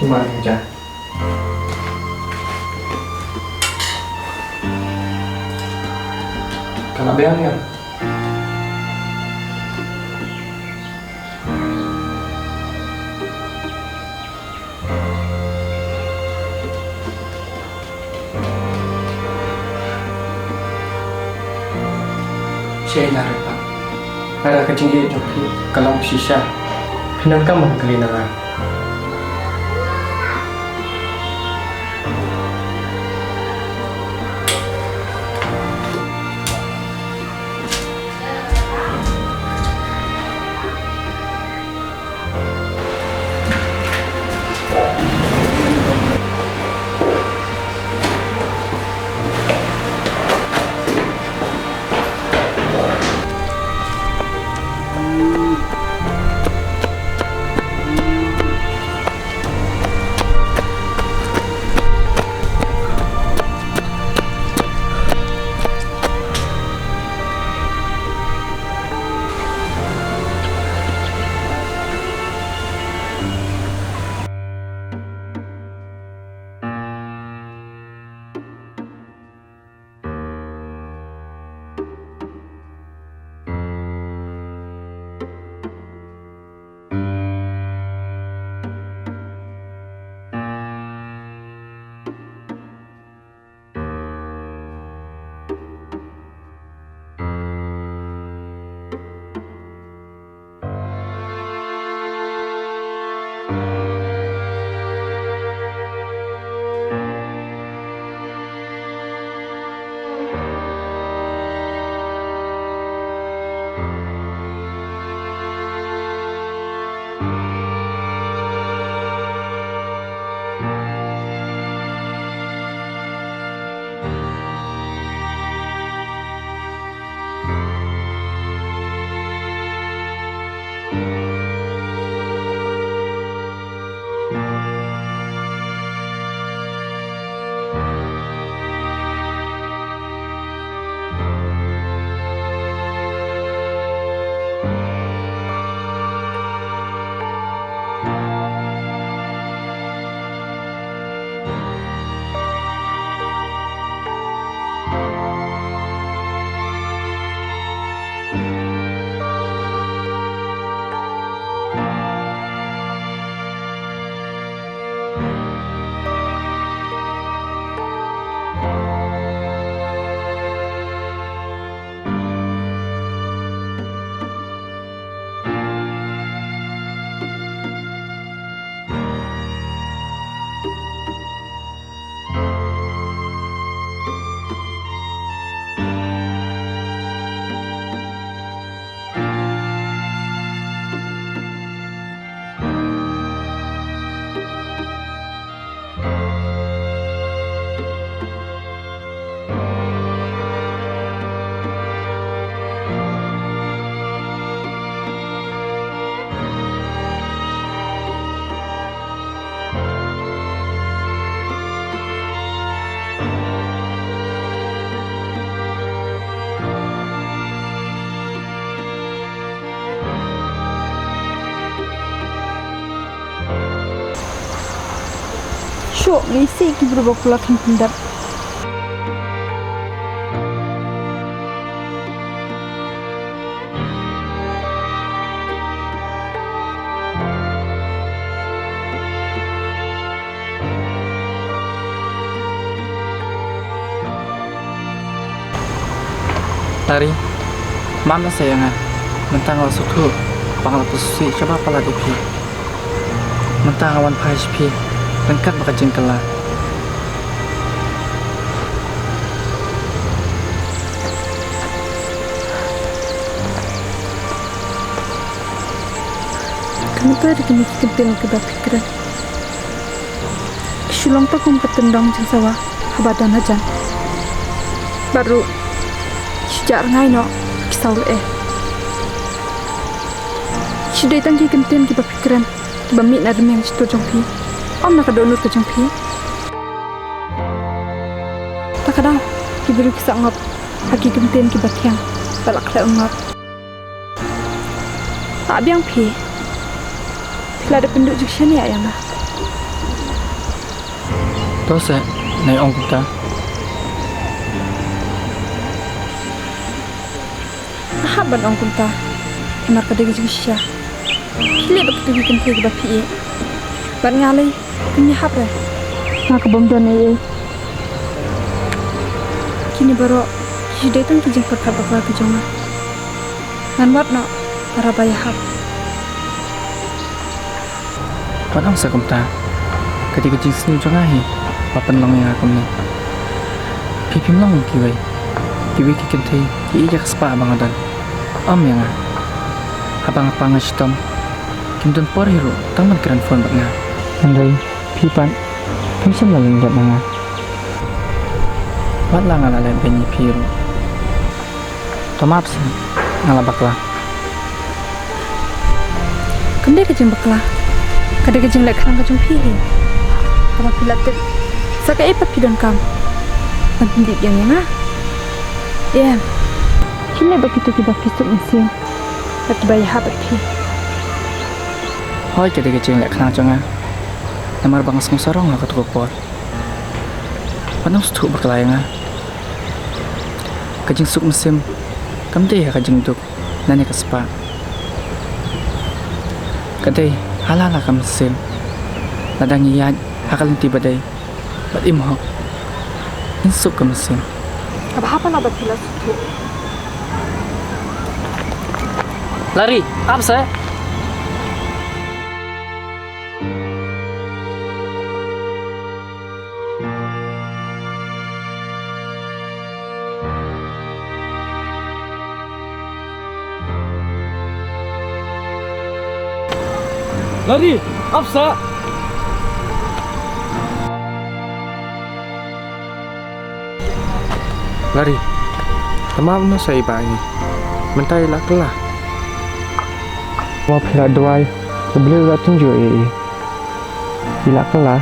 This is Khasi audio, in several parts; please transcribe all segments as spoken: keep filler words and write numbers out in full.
Manager. Ka la biang ïa. Shisha re pat. Lada ka jingïeit jong phi ka long shisha, phi nang kam ban kylli na nga. Shuh, ngi isih ki briew ba pula khlem pyndep. Tari, map noh sa ïa nga. Mynta nga la sngewthuh ba nga la pynsngewsih shabar palat ïa phi. Mynta nga wan phai sha phi ryngkat bad ka jingkylla. Kumta de kine ki kyntien kiba phi kren ki shu long tang kum ka tyndong jingsawa haba don hajan. Bad ruh ki shu jah rngai noh ki saw leh. Ki shu dei tang ki kyntien kiba phi kren kiba mih na rmiang shyntur jong phi, ym na ka dohnud ka jong phi. Ta ka daw ki briew ki sah ngop ha ki kyntien kiba thiang ba la khleh un ngop. Ah biang phi. Phi la dep pynduh jingshaniah ïa nga. To seh, nai ong kumta. Nga hap ban ong kumta. Namar ka dei ka jingshisha. Khie leh bad kito ki kynthei kiba phi ïeit. Bad nga lei, ym ïahap re. Nga ka bym don ei ei. Kine baroh ki dei tang ki jingpyrkhat bakla ki jong nga. Ngan wad noh para ba ïahap. Wat ong sa kumta. Ka dei ka jingsngew jong nga hi ba pynlong ïa nga kumne. Phi phim long kiwei. Kiwei ki kynthei ki ïeit ïa ka spah ba nga don. Ym ïa nga. Haba nga pang nga shitom, kim don por hi ruh tang ban kren phone bad nga. Hynrei phi pat phim shym la lyndet na nga. Wat la nga la leh beiñ ïa phi ruh. To map seh, nga la bakla. Kam dei ka jingbakla, ka dei ka jingleh khnang ka jong phi hi. Haba phi la tip sa kaei pat phi donkam, ngan pyndep ïa nga. Em, khie leh bad kito kiba phi suk mynsiem bad kiba ïahap bad phi. Hooid, ka dei ka jingleh khnang jong nga. Namar ba nga sngewsarong ha kato ka por. Wat nym sngewthuh bakla ïa nga. Ka jingsuk mynsiem kam dei ha ka jingduk lane ka spah. Ka dei ha la la ka mynsiem. Lada ngi ïaid ha ka lynti ba dei bad im hok, ngin suk ka mynsiem. Kaba hap na ba phi la sngewthuh. Lari, ap seh. Lari, ap seh. Lari, tama mano sa i ba ngi. Mynta i la kylla. Wa phi la duwai, u Blei u la tynjuh ïa i. I la kylla.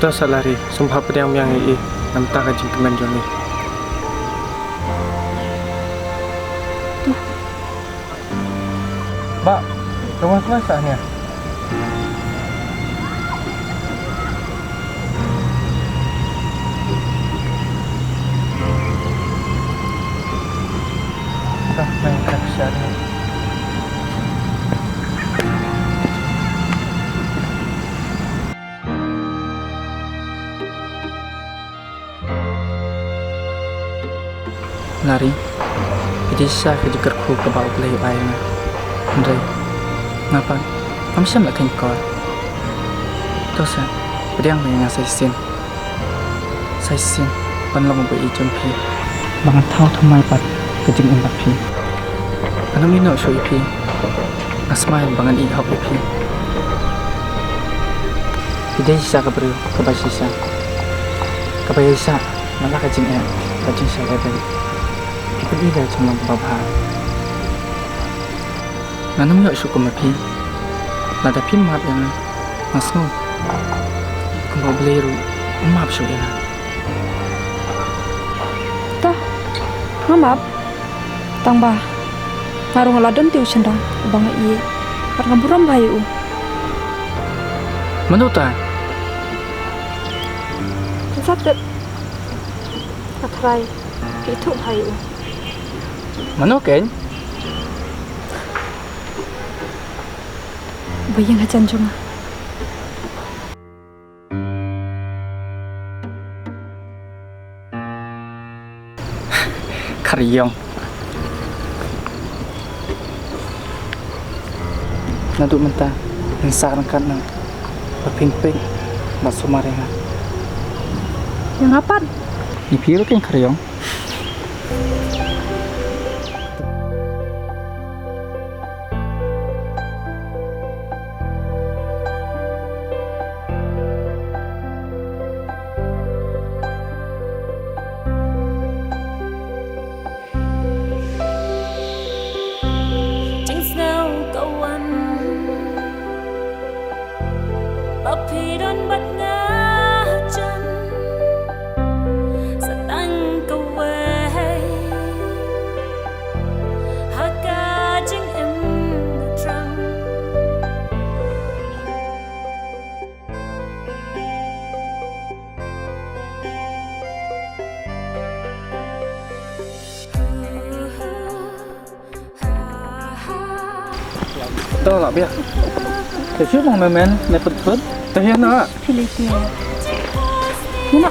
To sa Lari, sngewbha pdiang biang ïa i namar ka jingkmen jong i. Bah, ka wan kmen sa nia. Ka kmen ka sa nia. Lari, ka dei shisha ka jingkyrkhu kaba U Blei u ai ïa nga. Hynrei nga pat ngam shym la kheiñ kor. To sa pdiang ïa nga sa shisien. Sa shisien ban long u ba ïeit jong phi. Ba ngan thaw thymmai pat ka jingim bad phi. Ngan ym ïehnoh shuh ïa phi. Nga smai ba ngan ïeit hok ïa phi. Phi dei shisha ka briew kaba shisha, kaba ïaishah na la ka jingeh bad jingshah ïa phi. Phi pyni da ka jinglong kaba bha. Ngan ym ïoh shuh kum ma phi. Lada phim map ïa nga, nga sngew kumba U Blei ruh um map shuh ïa nga. To, nga map. Tang ba nga ruh nga la don te u shynrang uba nga ïeit bad nga burom bha ïa u. Mano uta? Phin sa tip. Nga tharai phi ithuh bha ïa u. Mano keiñ? Uba ïeng hajan jong nga. Khariong. Naduh mynta ngin sa ryngkat noh ba phin peit bad sumar ïa nga. Ïa nga pat. Ïa phi ruh keiñ Khariong. Jingsngew ka wan ba phi don bad nga jan sa tang ka To lah biar. Te shu mong memen ne pynthut. Te hian na. Pili pili. Ni na.